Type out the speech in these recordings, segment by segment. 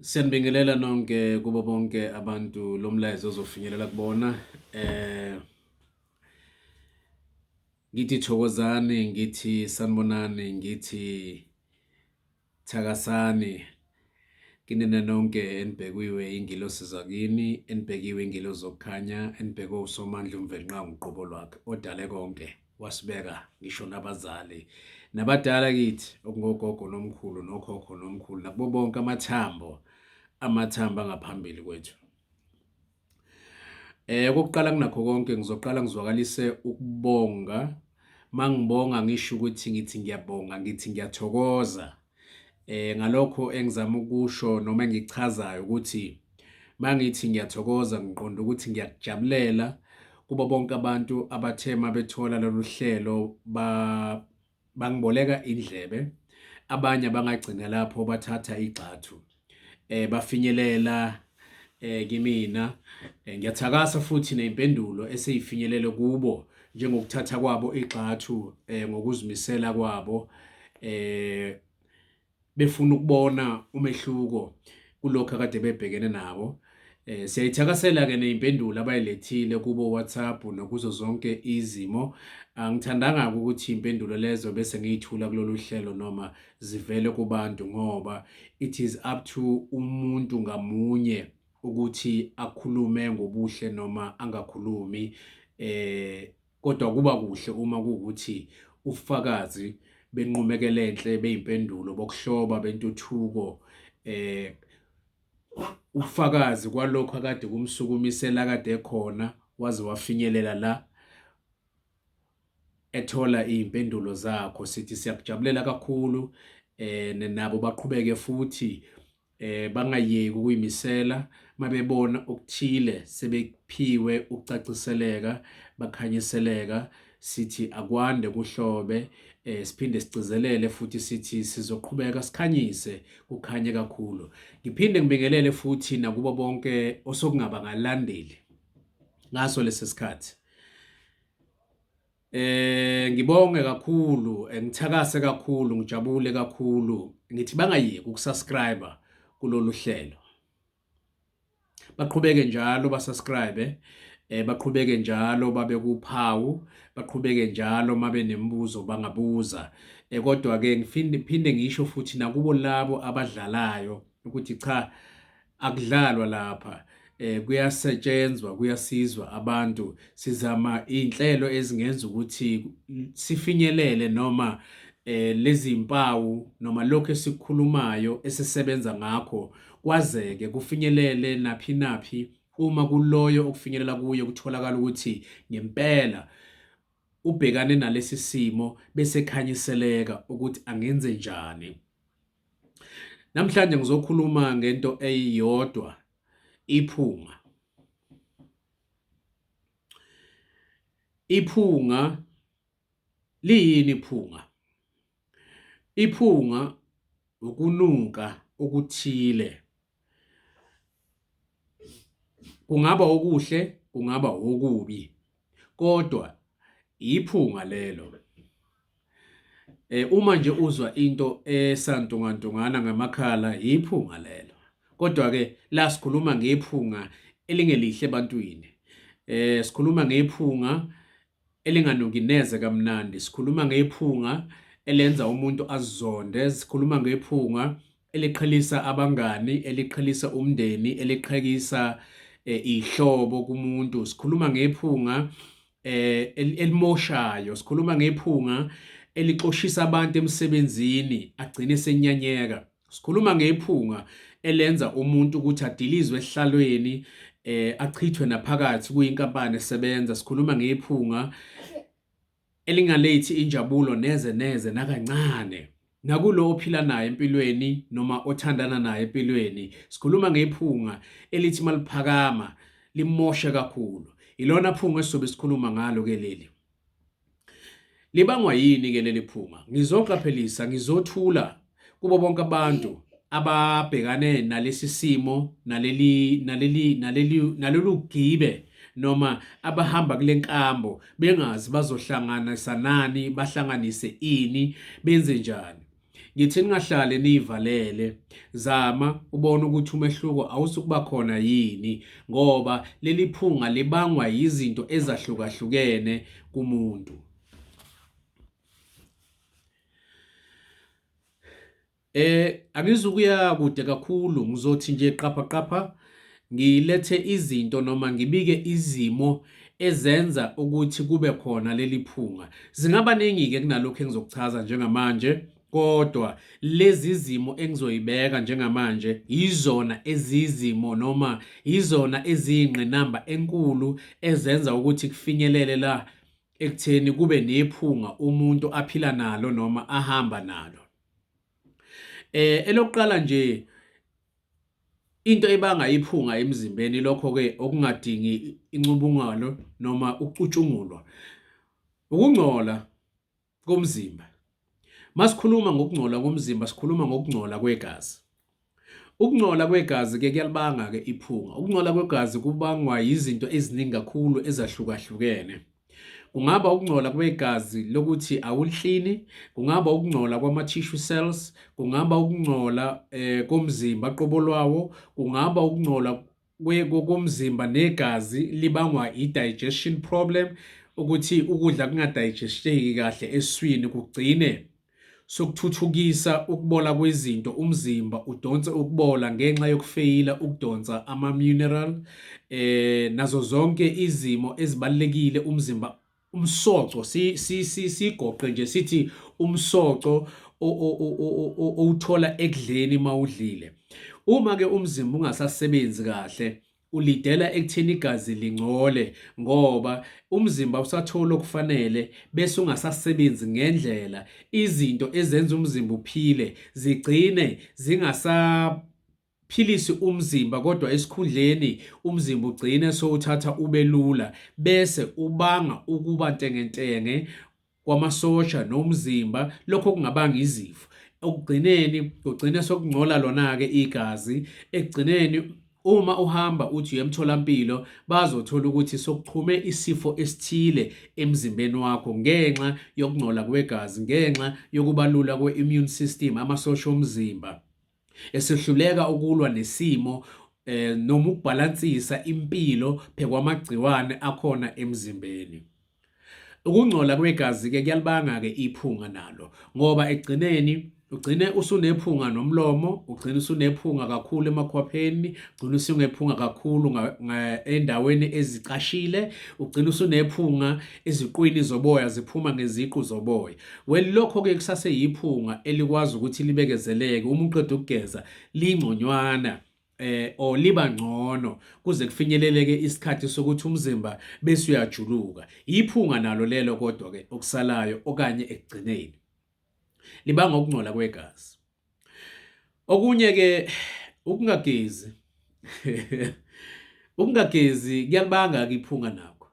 Siyanibingelela nonke kubo bonke abantu lo mlayezo ozofinyelela kubona. Ngithi thokozani, ngithi sanibonani, ngithi thakasani kinina nonke enibhekiwe ingilosi zakini, enibhekiwe ingilosi zokukhanya, enibhekwe uSomandla uMvelinqangi uqobo lwakhe odale konke wasibeka ngisho nabazali nabadala kithi okungogogo nomkhulu nokhokho nomkhulu nakubo bonke amathambo amathambo angaphambili kwethu. Okokuqala kunakho konke ngizoqala ngizwakalise ukubonga. Mangibonga ngisho ukuthi ngithi ngiyabonga, ngithi ngiyathokoza ngalokho engizama ukusho noma engichazayo ukuthi mangithi ngiyathokoza ngiqonda ukuthi ngiyakujabulela kubo bonke abantu abathe mabethola lolu hlelo ba bangiboleka indlebe abanye abangagcina lapho bathatha igxathu bafinyelela kimina. Ngiyathakasa futhi nezimpendulo eseyifinyelele kubo njengokuthatha kwabo igxathu ngokuzimisela kwabo befuna ukubona umehluko kulokhu akade bebhekene nabo. Siyayithakasela-ke ney'mpendulo abayilethile kubo WhatsApp nakuzo zonke izimo. Angithandanga-ke ukuthi iy'mpendulo lezo bese ngiyithula kulolu hlelo noma zivele kubantu ngoba it is up to umuntu ngamunye ukuthi akhulume ngobuhle noma angakhulumi. Kodwa kuba kuhle uma kuwukuthi ubufakazi benqumekele enhle beyimpendulo bokuhloba bentuthuko ubufakazi kwalokho akade kumsukumisela kade ekhona waze wafinyelela la ethola izimpendulo zakho. Sithi siyakujabulela kakhulu nabo baqhubeke futhi bangayeki ukuyimisela mabebona okuthile sebephiwe ukucaciseleka bakhanyiseleka. Sithi akwande kuhlobe, siphinde sigcizelele futhi sithi sizoqhubeka sikhanyise kukhanye kakhulu. Ngiphinde ngibingelele futhi nakubo bonke osokungaba ngalandeli ngaso lesi sikhathi. Ngibonge kakhulu, ngithakase kakhulu, ngijabule kakhulu. Ngithi bangayeki ukusubscribe kulolu hlelo. Baqhubeke njalo basubscribe, baqhubeke njalo babe kuphawu, baqhubeke njalo mabe nemibuzo bangabuza. Kodwa ke ngiphinde ngisho futhi nakubo labo abadlalayo ukuthi cha, akudlalwa lapha, kuyasetshenzwa, kuyasizwa abantu. Sizama iy'nhlelo ezingenza ukuthi sifinyelele noma lezi mpawu noma lokhu esikukhulumayo esisebenza ngakho kwazeke kufinyelele naphi naphi uma kuloyo okufinyelela kuye kutholakala ukuthi ngempela ubhekane nalesi simo bese khanyiseleka ukuthi angenze njani. Namhlanje ngizokhuluma ngento eyodwa, iphunga. Iphunga liyini iphunga? Iphunga ukunuka okuthile. Kungaba okuhle, kungaba okubi, kodwa iphunga lelo. Uma nje uzwa into esantungantungana ngamakhala, iphunga lelo. Kodwa ke la sikhuluma ngephunga elingelihle ebantwini. Sikhuluma ngephunga elinganuki neze kamnandi. Sikhuluma ngephunga elenza umuntu azonde. Sikhuluma ngephunga eliqhelisa abangani, eliqhelisa umndeni, eliqhekisa ihlobo kumuntu. Sikhuluma ngephunga elimoshayo. Sikhuluma ngephunga elixoshisa abantu emsebenzini agcine senyanyeka. Sikhuluma ngephunga elenza umuntu ukuthi adilizwe esihlalweni, achithwe naphakathi kuyinkampani esebenza. Sikhuluma ngephunga elingalethi injabulo neze neze nakancane nakulo ophila naye empilweni noma othandana naye empilweni. Sikhuluma ngephunga elithi maliphakama limoshe kakhulu. Ilona phunga esizobe sikhuluma ngalo ke leli. Libangwa yini ke leli phunga? Ngizoqaphelisa, ngizothula kubo bonke abantu ababhekane nalesi simo naleli naleli naleli nalolu gibe noma abahamba kule nkambo bengazi bazohlanganisa nani, bahlanganise ini, benze njani. Ngithi ningahlali niyivalele, zama ubone ukuthi umehluko awuzukuba khona yini ngoba leli phunga libangwa yizinto ezahlukahlukene kumuntu. Angizukuya kude kakhulu ngizothi nje qapha qapha ngilethe izinto noma ngibike izimo ezenza ukuthi kube khona leli phunga. Zingaba ningi-ke kunalokhu engizokuchaza njengamanje kodwa lezi zimo engizoyibeka njengamanje yizona ezizimo noma yizona eziyingqinamba enkulu ezenza ukuthi kufinyelele la ekutheni kube nephunga umuntu aphila nalo noma ahamba nalo. Elokuqala nje into ebanga iphunga emzimbeni lokho-ke okungadingi incubungalo noma ukucutshungulwa ukungcola komzimba. Masikhuluma ngokungcola komzimba sikhuluma ngokungcola kwegazi. Ukungcola kwegazi-ke kuyalibanga-ke iphunga. Ukungcola kwegazi kubangwa yizinto eziningi kakhulu ezahlukahlukene. Kungaba ukungcola kwegazi lokuthi awulihlini, kungaba ukungcola kwama-tissue cells, kungaba ukungcola komzimba qobo lwawo, kungaba ukungcola komzimba negazi libangwa i-digestion problem, ukuthi ukudla kungadigesteki kahle esiswini kugcine sokuthuthukisa ukubola kwezinto, umzimba udonse ukubola ngenxa yokufeyila ukudonsa ama-mineral nazo zonke izimo ezibalulekile umzimba umsoco sigoqe nje sithi umsoco owuthola ekudleni mawudlile. Uma ke umzimba ungasasebenzi kahle ulidela ekutheni igazi lingcole ngoba umzimba usathola okufanele bese ungasasebenzi ngendlela izinto ezenza umzimba uphile zigcine zingasa philisi umzimba kodwa esikhundleni umzimba ugcine sowuthatha ube lula bese ubanga ukuba ntengentenge kwamasosha nomzimba lokho kungabanga izifo ekugcineni kugcine sokungcola lona-ke igazi ekugcineni uma uhamba uthi uye emtholampilo bazothola ukuthi sokuqhume isifo esithile emzimbeni wakho ngenxa yokungcola kwegazi ngenxa yokubalula kwe-immune system amasosha omzimba esehluleka ukulwa nesimo noma ukubhalansisa impilo phekwamagciwane akhona emzimbeni. Ukungcola kwegazi-ke kuyalibanga-ke iphunga nalo ngoba ekugcineni ugcine usunephunga nomlomo, ugcine usunephunga kakhulu emakhwapheni, ugcine usunephunga kakhulu endaweni ezicashile, ugcine usunephunga eziqwini zoboya ziphuma ngeziqu zoboya. Well lokho-ke kusaseyiphunga elikwazi ukuthi libekezeleke uma uqeda ukugeza lingconywana or liba ngcono kuze kufinyeleleke isikhathi sokuthi umzimba bese uyajuluka. Iphunga nalo lelo kodwa ke okusalayo okanye ekugcineni libanga ukungcola kwegazi. Okunye ke ukungagezi ukungagezi kuyalibanga ke iphunga nakho.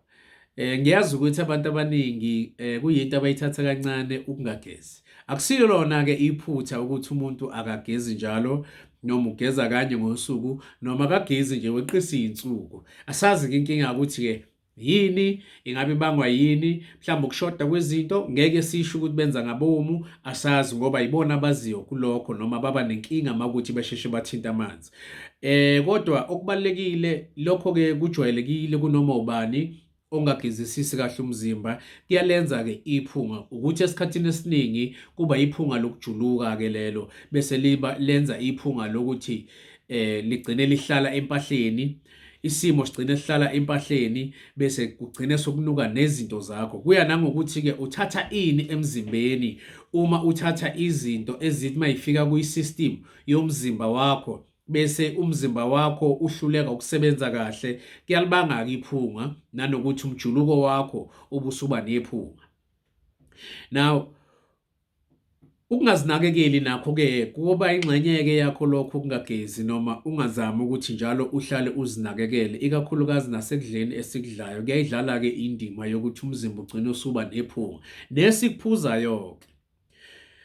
Ngiyazi ukuthi abantu abaningi kuyinto abayithatha kancane ukungagezi. Akusilo lona ke iphutha ukuthi umuntu akagezi njalo noma ugeza kanye ngosuku noma akagezi nje weqisa izinsuku. Asazi ke inkinga ukuthi ke yini ingabe ibangwa yini mhlawumbe ukushoda kwezinto ngeke sisho ukuthi benza ngabomu asazi ngoba yibona abaziyo kulokho noma baba nenkinga makuthi basheshe bathinta amanzi kodwa okubalekile lokho ke kujwayelekile kunoma ubani ongagezisisi kahle umzimba kuyalenza ke iphunga ukuthi esikhathini esiningi kuba iphunga lokujuluka ke lelo bese liba lenza iphunga lokuthi ligcine lihlala empahleni isimo sigcine sihlala empahleni bese kugcine sokunuka nezinto zakho. Kuya nangokuthi-ke uthatha ini emzimbeni uma uthatha izinto ezithi mayifika kwi-system yomzimba wakho bese umzimba wakho uhluleka ukusebenza kahle kuyalibanga-ke iphunga nanokuthi umjuluko wakho ubusuba nephunga. Now Ukungazinakekeli nakho-ke kuba ingxenye-ke yakho lokho ukungagezi noma ungazami ukuthi njalo uhlale uzinakekele, ikakhulukazi nasekudleni esikudlayo kuyayidlala-ke indima yokuthi umzimba ugcine usuba nephunga. Nesikuphuzayo-ke.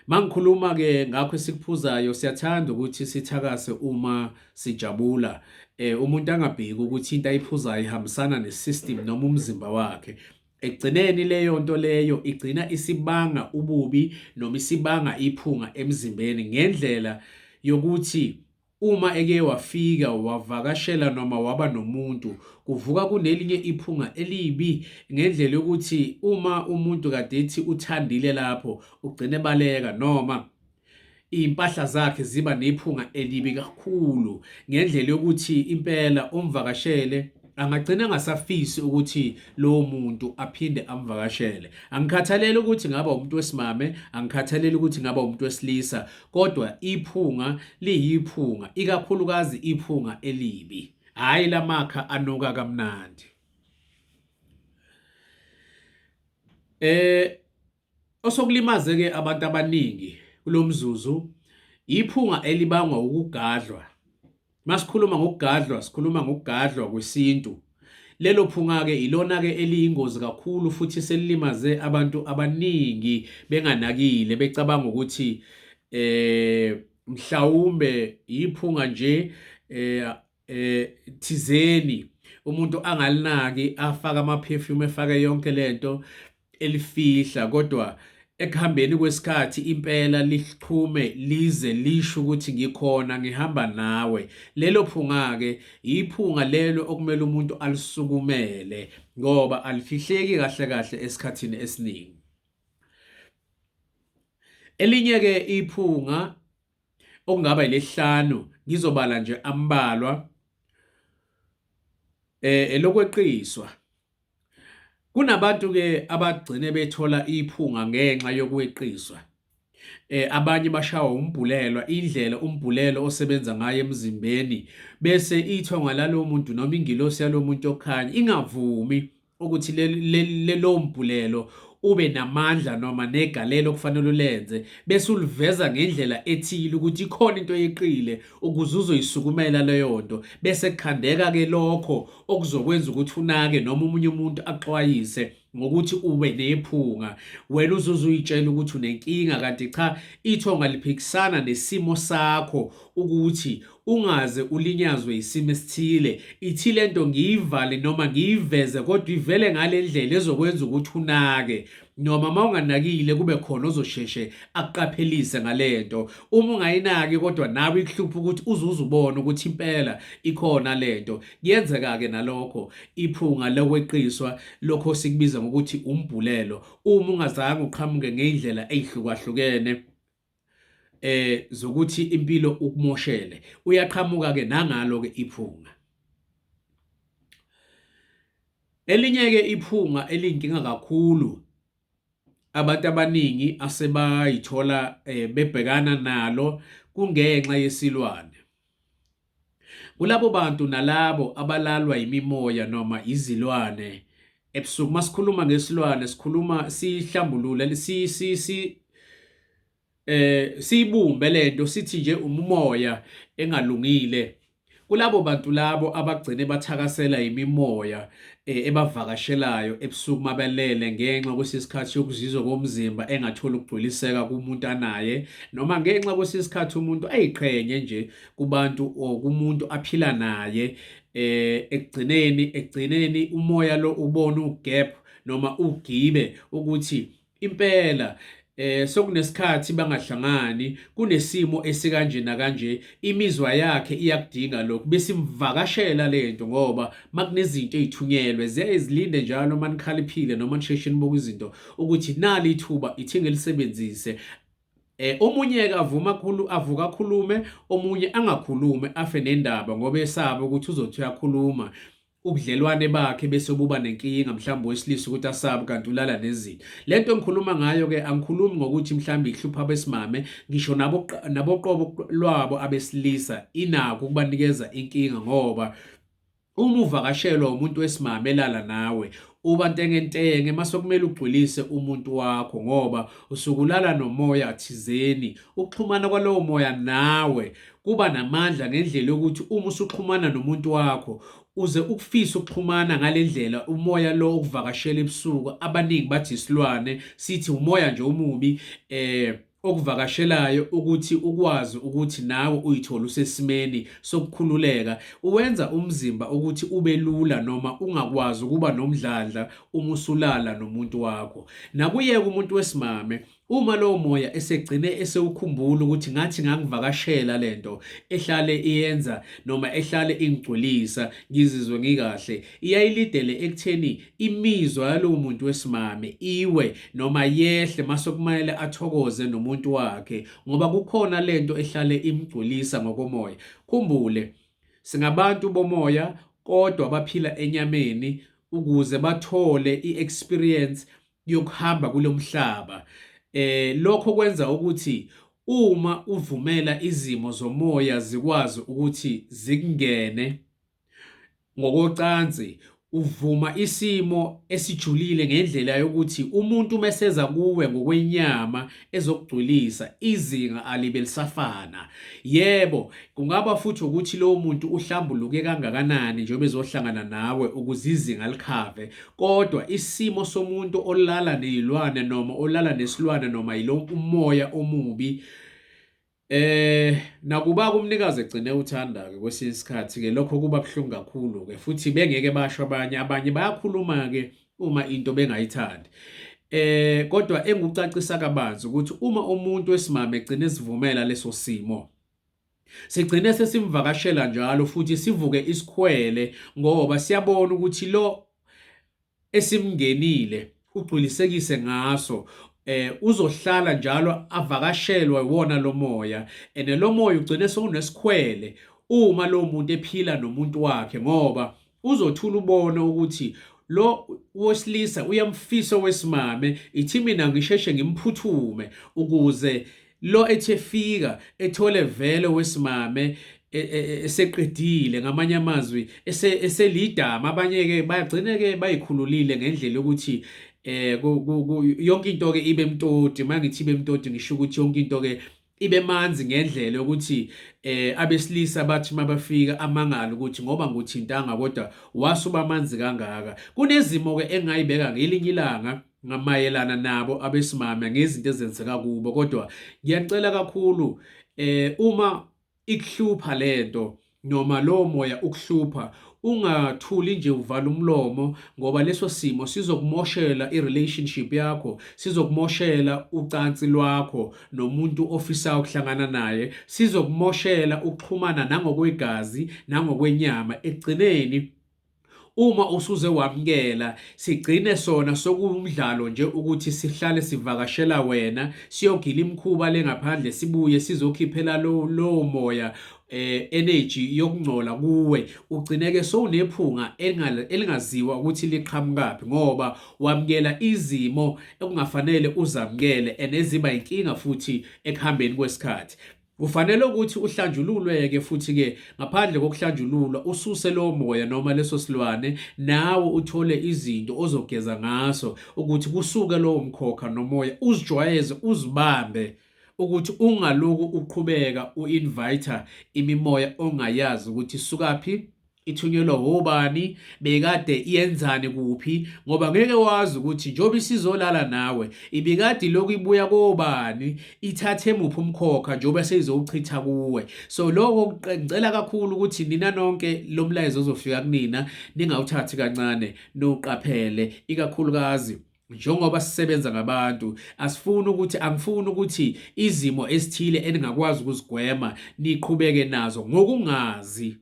Mangikhuluma-ke ngakho esikuphuzayo siyathanda ukuthi sithakase uma sijabula. Umuntu angabheki ukuthi into ayiphuzayo ihambisana ne-system noma umzimba wakhe. Ekugcineni leyo nto leyo igcina isibanga ububi noma isibanga iphunga emzimbeni ngendlela yokuthi uma eke wafika wavakashela noma waba nomuntu kuvuka kunelinye iphunga elibi ngendlela yokuthi uma umuntu kade ethi uthandile lapho ugcine baleka noma iy'mpahla zakhe ziba nephunga elibi kakhulu ngendlela yokuthi impela umvakashele angagcina engasafisi ukuthi lowo muntu aphinde amvakashele. Angikhathaleli ukuthi ngaba umuntu wesimame, angikhathaleli ukuthi ngaba umuntu wesilisa, kodwa iphunga liyiphunga, ikakhulukazi iphunga elibi, hhayi lamakha anuka kamnandi. Eh Osokulimaze ke abantu abaningi kulomzuzu iphunga elibangwa ukugadlwa. Masikhuluma ngokugadlwa sikhuluma ngokugadlwa kwesintu. Lelo phunga ke ilona ke eliyingozi kakhulu futhi selilimaze abantu abaningi benganakile becabanga ukuthi eh mhlawumbe iphunga nje eh eh thizeni umuntu angalinaki afaka ama perfume efake yonke lento elifihla kodwa ekuhambeni kwesikhathi impela lixhume lize lisho ukuthi ngikhona ngihamba nawe. Lelo phunga-ke iphunga lelo okumele umuntu alisukumele ngoba alifihleki kahle kahle esikhathini esiningi. Elinye-ke iphunga okungaba elesihlanu ngizobala nje ambalwa eh elokweqiswa. Kunabantu ke abagcine bethola iphunga ngenxa yokweqiswa. Eh abanye bashawa umbhulelwa indlela umbhulelo osebenza ngayo emzimbeni bese ithonga lalowo muntu noma ingilosi yalowo muntu okhanya ingavumi ukuthi lelo mbhulelo ube namandla noma negalelo okufanele ulenze bese uliveza ngendlela ethile ukuthi ikhona into eyeqile ukuze uzoyisukumela leyo nto bese kukhandeka ke lokho okuzokwenza ukuthi unake noma omunye umuntu axwayise ngokuthi ube nephunga wena uzuze uyitshela ukuthi unenkinga kanti cha ithonga liphikisana nesimo sakho ukuthi ungaze ulinyazwe isimo esithile ithi lento ngiyivale noma ngiyiveze kodwa ivele ngale ndlela ezokwenza ukuthi unake noma uma unganakile kube khona ozosheshe akuqaphelise ngalento uma ungayinaki kodwa nawe ikuhlupha ukuthi uzuze ubone ukuthi impela ikhona lento kuyenzeka-ke nalokho iphunga lokweqiswa lokho sikubiza ngokuthi umbhulelo uma ungazange uqhamuke ngey'ndlela ey'hlukahlukene eh zokuthi impilo ukumoshele uyaqhamuka ke nangalo ke iphunga. Elinye ke iphunga eliyinkinga kakhulu abantu abaningi asebayithola eh, bebhekana nalo kungenxa yesilwane. Kulabo bantu nalabo abalalwa yimimoya noma izilwane ebusuku masikhuluma ngesilwane sikhuluma sihlambulule si si si eh siyibumbe lento sithi nje umumoya engalungile kulabo bantu labo abagcine bathakasela imimoya eh, ebavakashelayo ebusuku mabelele ngenxa kwesisikhathi yokuzizwa komzimba engatholi ukugculiseka kumuntu anaye noma ngenxa kwesisikhathi umuntu ayiqhenye nje kubantu or kumuntu aphila naye eh ekugcineni ekugcineni umoya lo ubona ugap noma ugibe ukuthi impela eh sokunesikhathi bangahlangani kunesimo esikanje nakanje imizwa yakhe iyakudinga lokhu besimvakashela lento ngoba makunezinto ezithunyelwe ziyaye zilinde njalo manikhaliphile noma nisheshe nibuka izinto ukuthi nali ithuba ithi ngilisebenzise. Eh omunye ke avuma khulu avuka akhulume omunye angakhulume afe nendaba ngoba esaba ukuthi uzothi uyakhuluma ubudlelwane bakhe bese buba nenkinga mhlawumbe owesilisa ukuthi asabe kanti ulala nezinto. Lento engikhuluma ngayo ke angikhulumi ngokuthi mhlawumbe ihlupha abesimame ngisho nabo naboqobo lwabo abesilisa inakho ukubanikeza inkinga ngoba Uma uvakashelwa umuntu wesimame elala nawe uba ntengentenge mase kumele ugcwelise umuntu wakho ngoba usuke ulala nomoya thizeni. Ukuxhumana kwalowo moya nawe kuba namandla ngendlela yokuthi uma usuxhumana nomuntu wakho uze ukufise ukuxhumana ngale ndlela umoya lo okuvakashela ebusuku abaningi bathi isilwane sithi umoya nje omubi eh. okuvakashelayo ukuthi ukwazi ukuthi nawe uyithole usesimeni sokukhululeka, uwenza umzimba ukuthi ube lula noma ungakwazi ukuba nomdlandla uma usulala nomuntu wakho. Nakuyeka umuntu wesimame Uma lowo moya esegcine esewukhumbula ukuthi ngathi ngangivakashela lento ehlale iyenza noma ehlale ingigculisa ngizizwe ngikahle, iyayilidele ekutheni imizwa yalowo muntu wesimame iwe noma yehle masokumayele athokoze nomuntu wakhe ngoba kukhona lento ehlale imgculisa ngokomoya. Khumbule, singabantu bomoya kodwa baphila enyameni ukuze bathole i-experience yokuhamba kulomhlaba. Lokho kwenza ukuthi uma uvumela izimo zomoya zikwazi ukuthi zikungene ngokocansi, uvuma isimo esijulile ngendlela yokuthi umuntu meseza kuwe ngokwenyama ezokugculisa izinga alibe lisafana. Yebo, kungaba futhi ukuthi lowo muntu uhlambuluke kangakanani njengoba ezohlangana nawe ukuze izinga likhave, Kodwa isimo somuntu olala nezilwane noma olala nesilwane noma yilo umoya omubi nakuba kumnikazi egcine uthanda ke kwesinye isikhathi ke lokho kuba buhlungu kakhulu ke futhi bengeke basho abanye abanye bayakhuluma ke uma into bengayithandi. Kodwa engucacisa kabanzi ukuthi uma umuntu wesimame egcine esivumela leso simo Sigcine sesimvakashela njalo futhi sivuke isikhwele ngoba siyabona ukuthi lo esimngenile ugculisekise ngaso uzohlala njalo avakashelwa iwona lomoya and lo moya ugcine sewunesikhwele uma lo muntu ephila nomuntu wakhe ngoba uzothula ubone ukuthi lo wesilisa uyamfisa owesimame ithi mina ngisheshe ngimphuthume ukuze lo ethi efika ethole vele wesimame e, e, e, eseqedile ngamanye amazwi eselidama abanye ke bagcine ke bayikhululile ngendlela yokuthi yonke into ke ibe mtoti mangithi ibe mtoti ngisho ukuthi yonke into ke ibe manzi ngendlela yokuthi abesilisa bathi mabafika amangala ukuthi ngoba nguthintanga kodwa wasuba manzi kangaka. Kunezimo ke engayibeka ngelinye ilanga ngamayelana nabo abesimame ngezinto ezenzeka kubo kodwa ngiyacela kakhulu uma ikuhlupha lento noma lowo moya ukuhlupha ungathuli nje uvala umlomo ngoba leso simo sizokumoshela i-relationship yakho, sizokumoshela ucansi lwakho nomuntu ofisayo ukuhlangana naye, sizokumoshela ukuxhumana nangokwegazi nangokwenyama. Ekugcineni uma usuze wamukela sigcine sona sokuwumdlalo nje ukuthi sihlale sivakashela wena siyogila imikhuba le ngaphandle sibuye sizokhiphela lowo moya energy yokungcola kuwe ugcineke sowunephunga elingaziwa ukuthi liqhamukaphi ngoba wamukela izimo ekungafanele uzamukele and eziba inkinga futhi ekuhambeni kwesikhathi. Kufanele ukuthi uhlanjululwe-ke futhi-ke ngaphandle kokuhlanjululwa ususe lowo moya noma leso silwane nawe uthole izinto ozogeza ngaso ukuthi kusuke lowo mkhokha nomoya uzijwayeze uzibambe ukuthi ungaloku uqhubeka u-invite imimoya ongayazi ukuthi isukaphi ithunyelwa wobani bekade iyenzani kuphi ngoba ngeke wazi ukuthi njengoba isizolala nawe ibikade ilokhu ibuya kobani ithathe muphi umkhokha njengoba seyizowuchitha kuwe. So lokho ngicela kakhulu ukuthi nina nonke lo mlayezo ozofika kunina ningawuthathi kancane niwuqaphele ikakhulukazi njengoba sisebenza ngabantu. Asifuni ukuthi angifuni ukuthi izimo ezithile eningakwazi ukuzigwema niqhubeke nazo ngokungazi.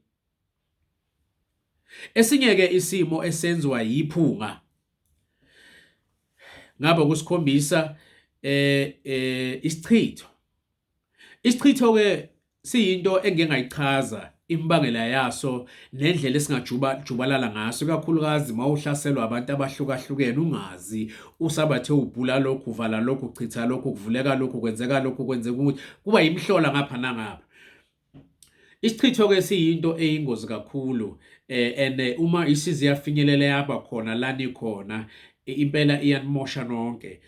Esinye-ke isimo esenziwa yiphunga ngaba kusikhombisa isichitho. Isichitho-ke siyinto engike ngayichaza imbangela yaso nendlela esingajuba jubalala ngaso ikakhulukazi uma uhlaselwa abantu abahlukahlukene ungazi usabathe ubhula lokhu uvala lokhu uchitha lokhu kuvuleka lokhu kwenzeka lokhu kwenzeka ukuthi kuba yimihlola ngapha nangapha. Isichitho-ke siyinto eyingozi kakhulu and uma isize yafinyelela yaba khona la nikhona impela iyanimosha nonke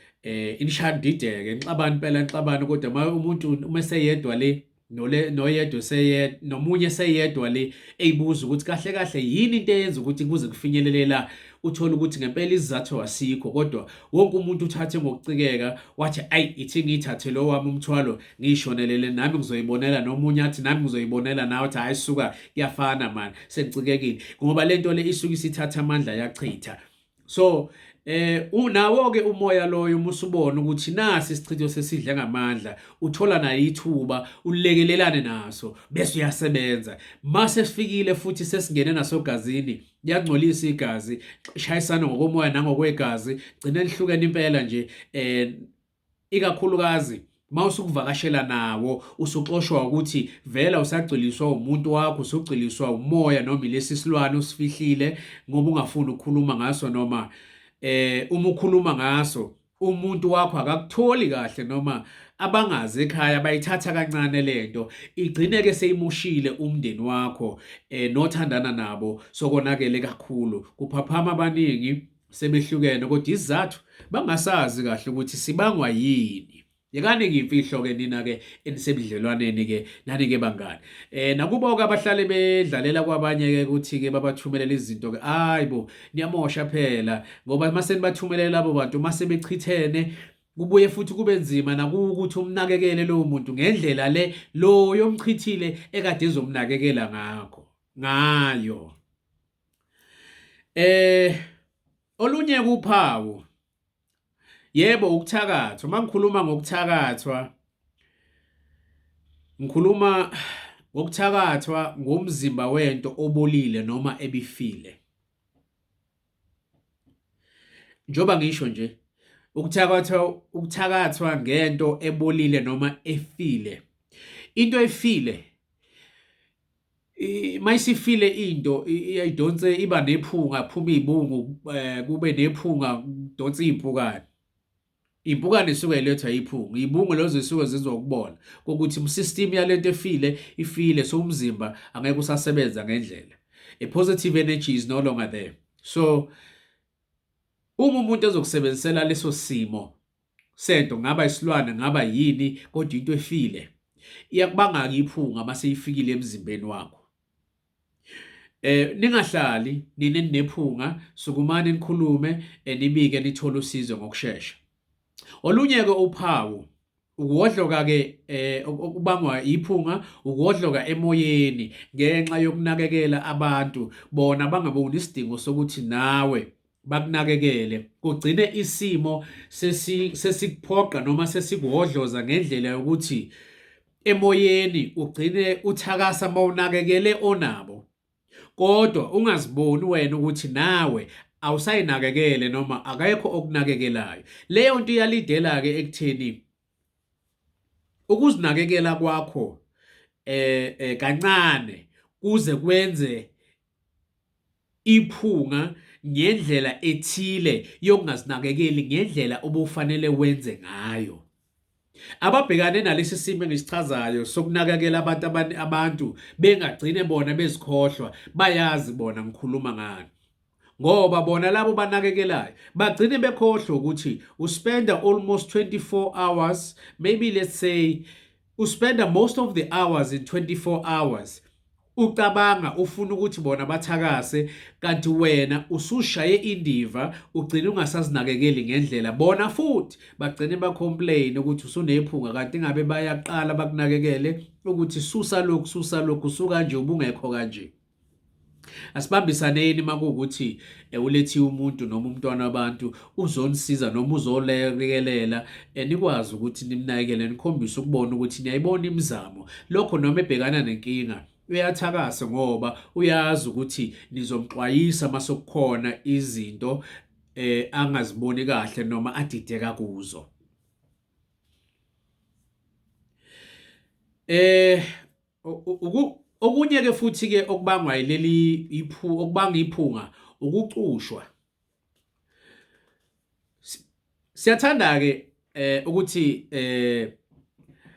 inishaya nidideke nixabane impela nixabane kodwa uma umuntu uma eseyedwa le nole noyedwa eseyedwa nomunye eseyedwa le eyibuza ukuthi kahle kahle yini into eyenza ukuthi kuze kufinyelele la. Uthole ukuthi ngempela isizathu asikho, kodwa wonke umuntu uthathe ngokucikeka wathi ayi ithi ngiyithathe lo wami umthwalo ngiyishonelele nami ngizoyibonela, nomunye athi nami ngizoyibonela, nawe athi hayi suka kuyafana mani sengicikekile, ngoba lento le isuke isithatha amandla yachitha. So unawo ke umoya loyo uma usubona ukuthi nasi isichitho sesidle ngamandla, uthola naye ithuba ulekelelane naso bese uyasebenza. Mase sifikile futhi sesingene nasogazini, liyangcolisa igazi, shayisana ngokomoya nangokwegazi, gcina lihlukene impela nje. Ikakhulukazi mawusukuvakashela nawo usuxoshwa ukuthi vela usagciliswa umuntu wakho, usugciliswa umoya noma ilesi silwane usifihlile ngoba ungafuni ukukhuluma ngaso, noma uma ukhuluma ngaso umuntu wakho akakutholi kahle, noma abangazi ekhaya bayithatha kancane lento, igcine ke seyimushile umndeni wakho nothandana nabo, sokonakele kakhulu, kuphaphama abaningi sebehlukene, kodwa isizathu bangasazi kahle ukuthi sibangwa yini. Yekani ke imfihlo ke nina ke enisebudlelwaneni ke nani ke bangani. Nakubo ke abahlale bedlalela kwabanye ke ukuthi ke babathumelela izinto ke, hayibo niyamosha phela, ngoba mase nibathumelela labo bantu mase bechithene kubuye futhi kube nzima nakuwukuthi umnakekele lowo muntu ngendlela le lo yomchithile ekade ezomnakekela ngakho ngayo. Olunye kuphawu, yebo, ukuthakathwa. Uma ngikhuluma ngokuthakathwa, ngikhuluma ngokuthakathwa ngomzimba wento obolile noma ebifile. Njengoba ngisho nje, ukuthakathwa, ukuthakathwa ngento ebolile noma efile. Into efile mayisifile into iyayidonse, iba nephunga, phuma iy'bungu, kube nephunga, kudonse iy'mpukane. Iy'mpukane zisuke y'lethwa yiphunga, iy'bungu lezo zisuke zenziwa ukubola kokuthi system yalento efile ifile, so umzimba angeke usasebenza ngendlela. A positive energy is no longer there. So uma umuntu ezokusebenzisela leso simo sento, ngaba isilwane, ngaba yini, kodwa into efile iyakubanga-ke iphunga mase ifikile emzimbeni wakho. Ningahlali nina eninephunga, sukumani nikhulume, nibike nithole usizo ngokushesha. Olunye-ke uphawu ukuwodloka-ke okubangwa iphunga, ukuwodloka emoyeni ngenxa yokunakekela abantu bona bangaboni isidingo sokuthi nawe bakunakekele, kugcine isimo sesikuphoqa noma sesikuhodloza ngendlela yokuthi emoyeni ugcine uthakasa mawunakekele onabo, kodwa ungaziboni wena ukuthi nawe awusayinakekele noma akekho okunakekelayo. Leyo nto iyalidela-ke ekutheni ukuzinakekela kwakho kancane kuze kwenze iphunga ngendlela ethile yokungazinakekeli ngendlela obufanele wenze ngayo. Ababhekane nalesi simo engisichazayo sokunakekela abantu, abantu bengagcine bona bezikhohlwa, bayazi bona ngikhuluma ngani, ngoba bona labo banakekelayo bagcine bekhohlwa ukuthi uspenda almost 24 hours, maybe let's say uspenda most of the hours in 24 hours ucabanga ufuna ukuthi bona bathakase, kanti wena usushaye indiva, ugcine ungasazinakekeli ngendlela. Bona futhi bagcine bacomplain ukuthi usunephunga, kanti ngabe bayaqala bakunakekele ukuthi susa lokhu, susa lokhu, suka nje ubungekho kanje. Asibambisaneni makuwukuthi ulethiwe umuntu noma umntwana wabantu uzonisiza noma uzolekelela, nikwazi ukuthi nimnakekele, nikhombise ukubona ukuthi niyayibona imizamo. Lokho noma ebhekana nenkinga uyathakasa ngoba uyazi ukuthi nizomxwayisa masekukhona izinto angaziboni kahle noma adideka kuzo. Okunye ke futhi ke okubangwa yileli iphu okubanga iphunga ukucushwa. Siyathanda ke ukuthi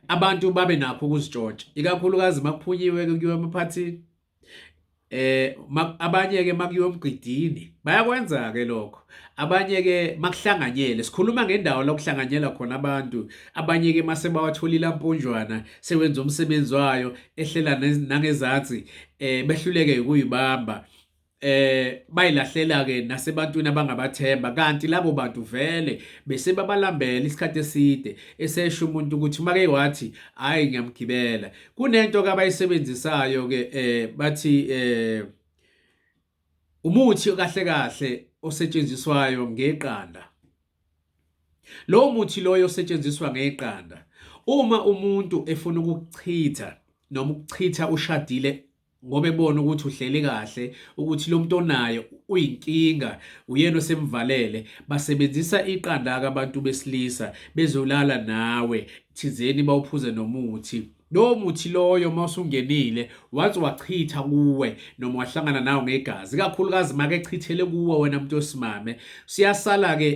abantu babe nakho ukuzitshontsha, ikakhulukazi makuphunyiwe ke kuyiwa emaphathini, abanye ke makuyiwa emgidini bayakwenza ke lokho, abanye ke makuhlanganyele, sikhuluma ngendawo la kuhlanganyela khona abantu, abanye ke mase bawatholile amponjwana sewenza umsebenzi wayo ehlela nangezansi, behluleke ukuyibamba. Bayilahlela ke nasebantwini abangabathemba, kanti labo bantu vele bese babalambela isikhathi eside. Esesho umuntu ukuthi make wathi hayi ngiyamgibela. Kunento ke abayisebenzisayo ke, bathi umuthi kahle kahle osetshenziswayo ngeqanda. Lowo muthi loyo osetshenziswa ngeqanda, uma umuntu efuna ukukuchitha noma ukuchitha ushadile, ngoba ebona ukuthi uhleli kahle, ukuthi lo muntu onayo uyinkinga, uyena osemvalele, basebenzisa iqanda-ke abantu besilisa bezolala nawe thizeni, bawuphuze nomuthi. Lowo muthi loyo uma usungenile, once wachitha kuwe noma wahlangana nawo ngegazi, ikakhulukazi make echithele kuwe wena muntu wesimame, siyasala-ke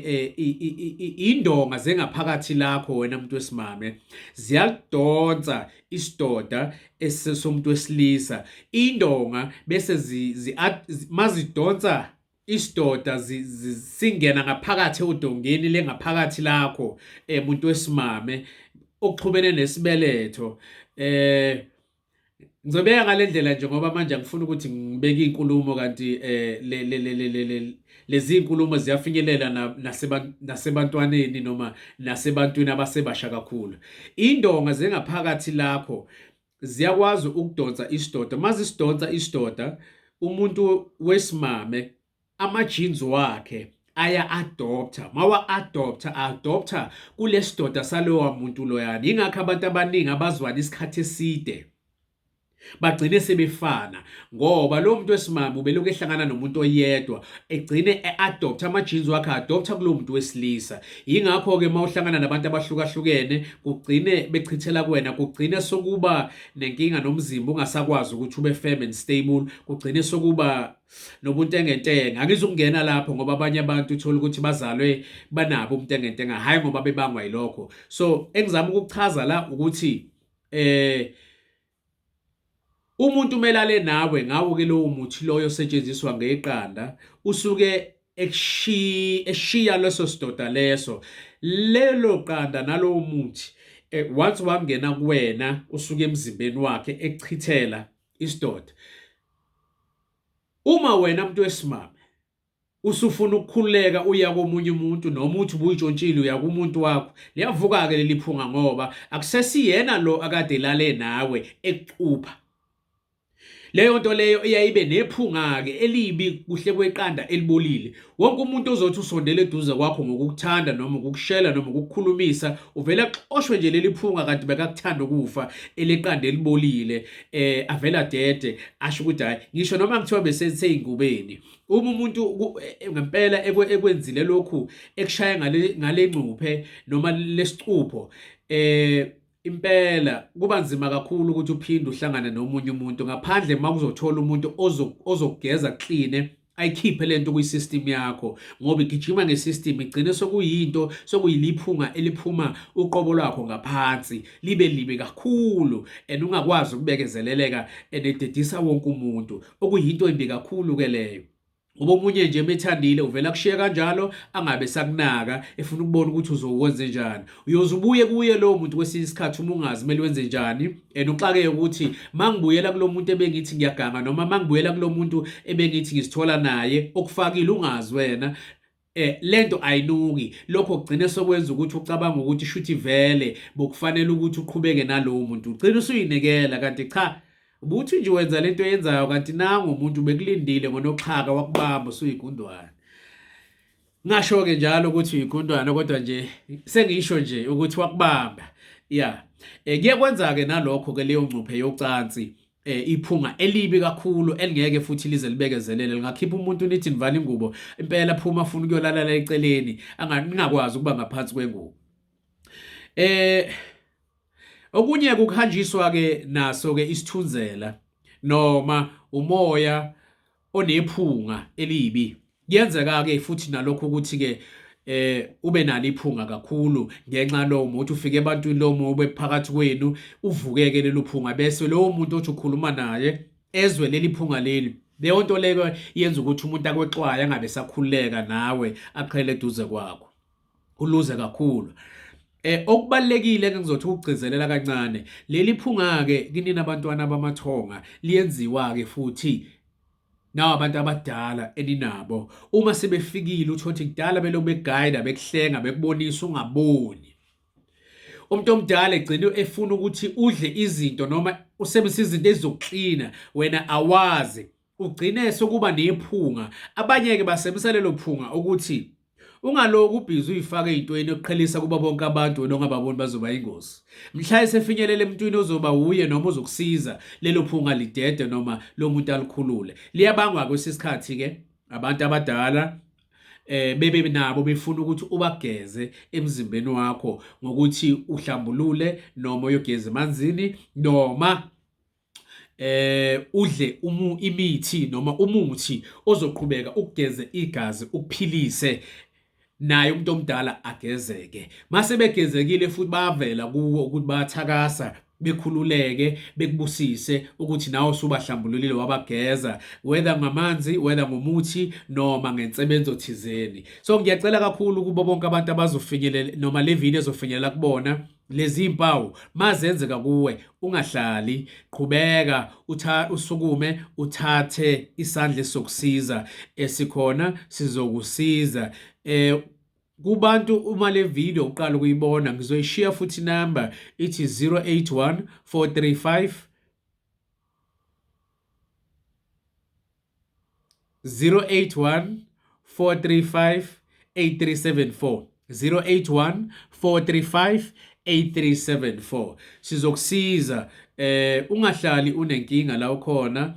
indonga zengaphakathi lakho wena muntu wesimame, ziyalidonsa isidoda esomuntu wesilisa. Indonga bese mazidonsa isidoda, singena ngaphakathi odongeni lengaphakathi lakho muntu wesimame, okuxhumene nesibeletho. Ngizobeka ngale ndlela nje ngoba manje angifuni ukuthi ngibeke inkulumo, kanti le le le le lezi inkulumo ziyafinyelela nasebantwaneni noma nasebantwini abasebasha kakhulu. Indonga zengaphakathi lakho ziyakwazi ukudonsa isidoda. Mazisidonsa isidoda, umuntu wesimame ama-genes wakhe aya-adopta. Mawa-adopta, adopta kulesidoda salowa muntu loyana. Yingakho abantu abaningi abazwana isikhathi eside bagcine sebefana, ngoba lo muntu wesimame ubelokhu ehlangana nomuntu oyedwa, egcine e-adopta ama-genes wakhe, adopta kulowo muntu wesilisa. Yingakho-ke uma uhlangana nabantu abahlukahlukene kugcine bechithela kuwena, kugcine sokuba nenkinga nomzimba, ungasakwazi ukuthi ube firm and stable, kugcine sokuba nobuntengentenge. Angizukungena lapho ngoba abanye abantu uthola ukuthi bazalwe banabo ubuntengentenge, hhayi ngoba bebangwa yilokho. So engizama ukukuchaza la ukuthi umuntu umelale nawe ngawo ke lowo muthi loyo osetshenziswa ngeqanda, usuke eshiya leso sidoda leso, lelo qanda nalowo muthi. Once wangena kuwena, usuke emzimbeni wakhe echithela isidoda. Uma wena muntu wesimame usufuna ukukhululeka, uya komunye umuntu, noma uthi ubuyitshontshile uya kumuntu wakho, liyavuka-ke leli phunga, ngoba akusesiyena lo akade elale nawe ekucupha. Leyo nto leyo iyayibe nephunga-ke elibi kuhle kweqanda elibolile. Wonke umuntu ozothi usondele eduze kwakho ngokukuthanda noma ukukushela noma ukukukhulumisa, uvele axoshwe nje leli phunga, kanti bekakuthanda ukufa eleqanda elibolile. Avela dede asho ukuthi hayi, ngisho noma kuthiwa beseseyingubeni. Uma umuntu ngempela ekwenzile lokhu, ekushaya ngale ngcuphe noma lesicupho, impela kuba nzima kakhulu ukuthi uphinde uhlangane nomunye umuntu, ngaphandle uma kuzothola umuntu ozokugeza clean, ayikhiphe lento kwi-system yakho, ngoba igijima nge-system, igcine sokuyinto sokuyiliphunga eliphuma uqobo lwakho ngaphansi, libe libi kakhulu and ungakwazi ukubekezeleleka and ededisa wonke umuntu, okuyinto embi kakhulu ke leyo. Ngoba omunye nje emethandile uvela kushiye kanjalo, angabe sakunaka, efuna ukubona ukuthi uzokwenze njani. Uyoze ubuye kuye lowo muntu kwesinye isikhathi uma ungazi kumele wenze njani, and uxakeke ukuthi mangibuyela kulo muntu ebengithi ngiyaganga, noma mangibuyela kulo muntu ebengithi ngisithola naye okufakile, ungazi wena. Lento ayinuki. Lokho kugcine sokwenza ukuthi ucabanga ukuthi shuthi vele bokufanele ukuthi uqhubeke nalowo muntu, ugcine usuyinikela, kanti cha, ubuthi nje wenza lento oyenzayo, kanti nangu umuntu bekulindile ngonoxhaka wakubamba usuyigundwane. Ngasho-ke njalo ukuthi uyigundwane, kodwa nje sengisho nje ukuthi wakubamba ya. Kuye kwenza-ke nalokho-ke leyo ngcuphe yocansi, iphunga elibi kakhulu elingeke futhi lize libekezelele, lingakhipha umuntu nithi nivala ingubo, impela phuma afuna ukuyolala eceleni, ningakwazi ukuba ngaphansi kwengubo. Okunye kuhanjiswa ke naso ke isithunzela noma umoya onephunga elibi. Kuyenzeka ke futhi nalokho ukuthi ke ube nalo iphunga kakhulu ngenxa lowo muntu ufike ebantwini, lowo muntu ube phakathi kwenu, uvukeke lelo phunga, bese lowo muntu othi ukhuluma naye ezwe leli phunga leli. Leyo nto leyo yenza ukuthi umuntu akwexwaye, angabe sakhululeka nawe, aqhele eduze kwakho, uluze kakhulu. Okubalekile engizothi ukugcizelela kancane, leli phunga ke kinina abantwana bamathonga liyenziwa ke futhi. Nawa abantu abadala eninabo uma sebefikile uthole ukuthi kudala belokhu bekugayida bekuhlenga bekubonisa ungaboni. Umuntu omdala egcina efuna ukuthi udle izinto noma usebenzise izinto ezizokuklina wena awazi ugcine sokuba nephunga. Abanye-ke basebenzisa lelo phunga ukuthi Ungaloku ubhizi uyifaka ey'ntweni yokuqhelisa kubo bonke abantu wena ongababoni bazoba ingozi. Mhla esefinyelela emntwini ozoba wuye noma ozokusiza lelo phunga lidede noma lo muntu alikhulule. Liyabangwa kwesinye isikhathi-ke abantu abadala bebe nabo befuna ukuthi ubageze emzimbeni wakho ngokuthi uhlambulule noma uyogeza emanzini noma udle umu imithi noma umuthi ozoqhubeka ukugeze igazi ukuphilise naye umuntu omdala agezeke mase begezekile futhi bavela kuwo ukuthi bayathakasa bekhululeke bekubusise ukuthi nawe usubahlambululile wabageza whether ngamanzi whether ngomuthi noma ngensebenzo thizeni. So ngiyacela kakhulu kubo bonke abantu abazofinyelela noma le video ezofinyelela kubona lezi mpawu mazenzeka kuwe ungahlali qhubeka utha usukume uthathe isandla esizokusiza esikhona sizokusiza kubantu uma le video uqala ukuyibona ngizoyishiya futhi number ithi 081 435 081 435 8374 081 435 8374 sizokusiza ungahlali unenkinga la ukhona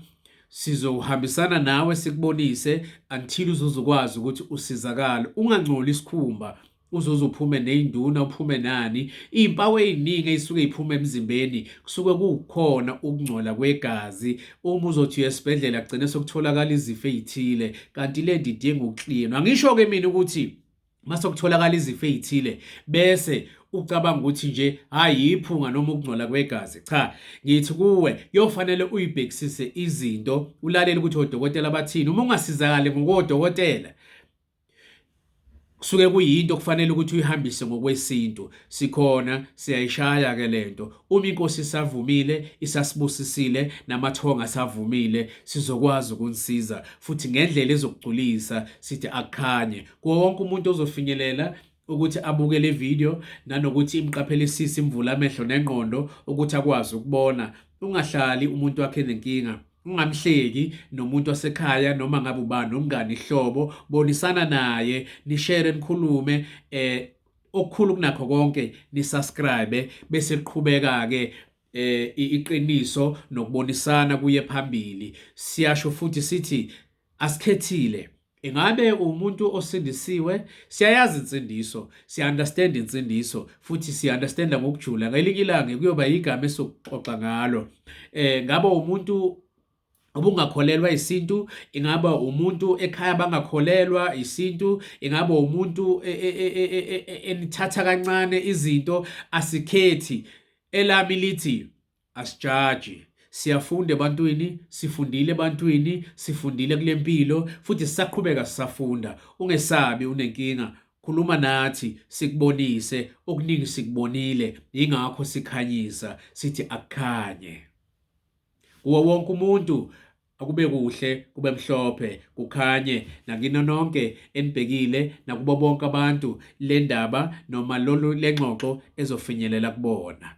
sizohambisana nawe sikubonise until uzozukwazi ukuthi usizakale ungangcoli isikhumba uzoze uphume ney'nduna uphume nani iy'mpawu ey'ningi ey'suke y'phuma emzimbeni kusuke kukhona ukungcola kwegazi uma uzothi uya esibhedlela kugcine sokutholakala izifo ey'thile kanti le nto idinga ukuklinwa angisho-ke mina ukuthi mase kutholakala izifo ey'thile bese ucabanga ukuthi nje hayi yiphunga noma ukungcola kwegazi cha ngithi kuwe kuyofanele uyibhekisise izinto ulalele ukuthi odokotela bathini uma ungasizakali ngokodokotela kusuke kuyinto kufanele ukuthi uyihambise ngokwesintu. Sikhona siyayishaya ke lento. Uma inkosi isavumile, isasibusisile namathonga asavumile, sizokwazi ukunisiza futhi ngendlela ezokugculisa sithi akukhanye. Kuwo wonke umuntu ozofinyelela ukuthi abuke le video nanokuthi imqaphelisise imvula amehlo nengqondo ukuthi akwazi ukubona. Ungahlali umuntu wakhe nenkinga. Ungamhleki nomuntu wasekhaya noma ngabe ubani umngani ihlobo bonisana naye nishere nikhulume okukhulu kunakho konke nisubscribe bese liqhubeka ke iqiniso nokubonisana kuye phambili. Siyasho futhi sithi asikhethile Ingabe umuntu osindisiwe? Siyayazi insindiso, siya-understand insindiso futhi siya-understanda ngokujula. Ngelinye ilanga kuyoba igama esizoxoxa ngalo. Ngabe umuntu obungakholelwa isintu, ingaba umuntu ekhaya bangakholelwa isintu, ingaba umuntu enithatha kancane izinto, asikhethi. Elami lithi Asijaji. Siyafunda ebantwini, sifundile ebantwini, sifundile kule mpilo futhi sisaqhubeka sisafunda. Ungesabi unenkinga, khuluma nathi sikubonise, okuningi sikubonile yingakho sikhanyisa sithi akukhanye. Kuwo wonke umuntu akube kuhle kube mhlophe kukhanye nakina nonke enibhekile nakubo bonke abantu le ndaba noma lolu lengxoxo ezofinyelela kubona.